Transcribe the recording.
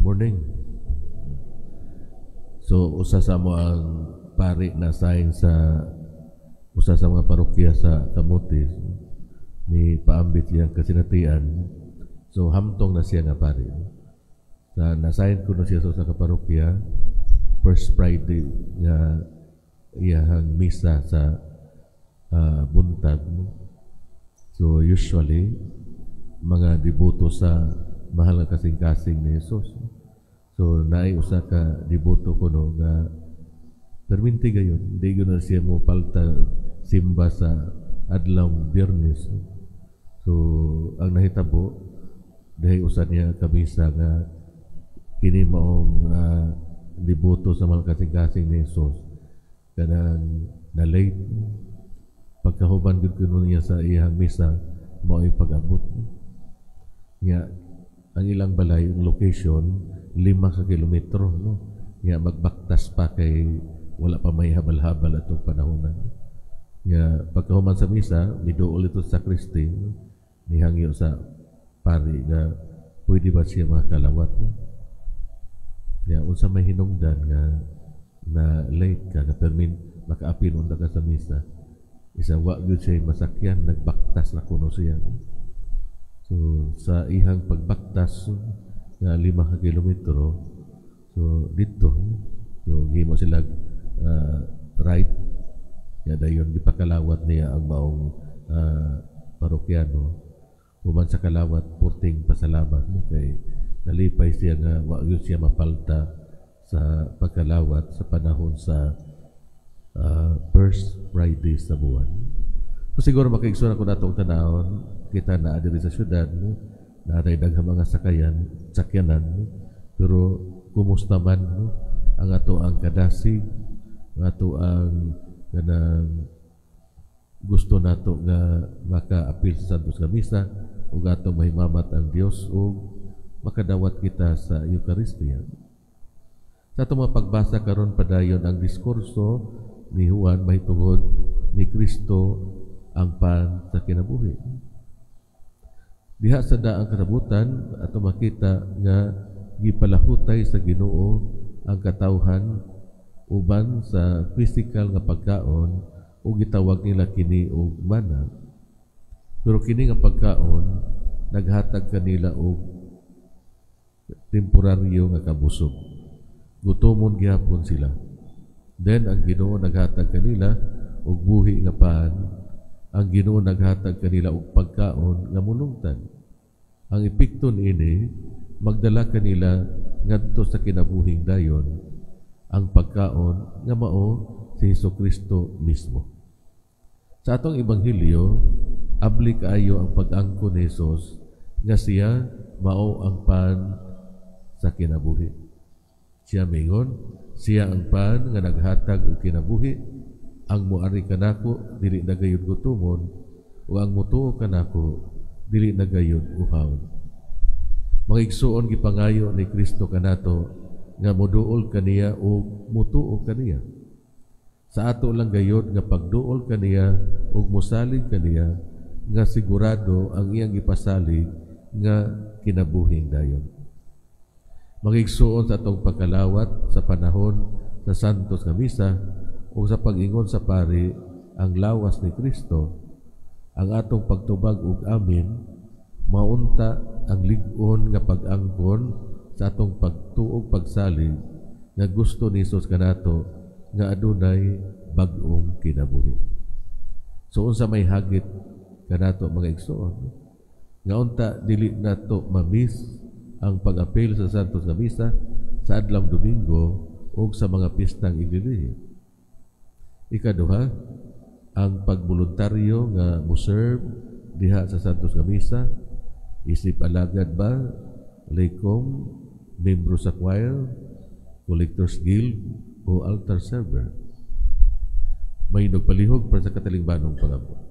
Morning. So usa sa amo ang pari na sign sa usa sa mga parokya sa Camotes ni paambit iyang kasinatian. So hamtong na siya nga pari. Sa na-assign ko na siya sa usa ka parokya, first Friday nga iyahang misa sa buntag. So usually mga deboto sa Mahal nga Kasing-kasing ni Jesus. So naay usa ka deboto kuno nga perminti gayon, di gyud na siya mo palta simba sa adlaw Biyernes. So ang nahitabo, dahil usa niya ka misa nga kini maong deboto sa Mahal Kasing-kasing ni Jesus kanang na late. Pagkahuman gud kuno niya sa iyang misa, mao'y pag-abot niya. Ang ilang balay, ang location, 5 ka kilometro, no? Nga magbaktas pa kay wala pa may habal-habal atong panahonan. Nga pagkahuman sa misa, miduol ito sa sacristy, no? Nihangyo sa pari nga pwede ba siya makalawat, no? Ya, unsa may hinungdan nga na late ka nga permin makaapil unta ka sa misa? Isa, wa gyud siya masakyan, nagbaktas na kuno siya. So sa ihang pagbaktas nga 5 ka kilometro, so dito, so gihimo sila right ya, dayon gipakalawat niya ang maong parokyano. Human sa kalawat, purting pasalamat, no, kay nalipay siya nga wa gyud siya mapalta sa pagkalawat sa panahon sa first Friday sa buwan. So siguro, makaigsoon ako, natong tanawon kita na diri sa syudad, no, naa daghang mga sakayan, sakyanan, no? Pero kumusta man, no, ang ato ang kadasig, ang ato ang kanang gusto nato nga maka-apil sa Santos nga Misa ug atong mahimamat ang Dios ug makadawat kita sa Eucharistia. Sa atong mga pagbasa karon, padayon ang diskurso ni Juan mahitungod ni Kristo, ang pan sa kinabuhi. Diha sa daang katabutan, ato makita nga gipalahutay sa Ginoo ang katawhan uban sa physical nga pagkaon ug gitawag nila kini og mana. Pero kini nga pagkaon naghatag kanila og temporaryo nga kabusog. Gutomon gihapon sila. Then ang Ginoo naghatag kanila og buhi nga pan. Ang Ginoo naghatag kanila og pagkaon nga mulungtad. Ang epekto niini magdala kanila ngadto sa kinabuhing dayon, ang pagkaon nga mao si Hesus Kristo mismo. Sa atong ebanghelyo, abli kaayo ang pag-angkon ni Jesus nga siya mao ang pan sa kinabuhi. Siya mingon, siya ang pan nga naghatag og kinabuhi, ang muari kanako dili na gayud gutomon o ang mutuo kanako dili na gayud uhawon. Mga igsuon, gipangayo ni Kristo kanato nga moduol kaniya o mutuo kaniya. Sa ato lang gayod nga pagduol kaniya ug mosalig kaniya nga sigurado ang iyang gipasalig nga kinabuhing dayon. Mga igsuon, sa atong pagkalawat sa panahon sa Santos nga Misa o sa pag-ingon sa pari "ang lawas ni Kristo", ang atong pagtubag ug "amen" maunta ang lig-on nga pag-angkon sa atong pagtuog, pagsalig nga gusto ni Jesus kanato nga adunay bag-ong kinabuhi. So unsa may hagit kanato, mga igsoon? Nga unta dili nato ma-miss ang pag-apil sa Santos nga Misa sa adlaw Domingo ug sa mga pistang iglilihi. Ikaduha, ang pagboluntaryo nga mo-serve diha sa Santos nga Misa, isip alagad ba, laycom, membro sa choir, collectors guild o altar server. May palihog para sa katalingbanong pag-abot.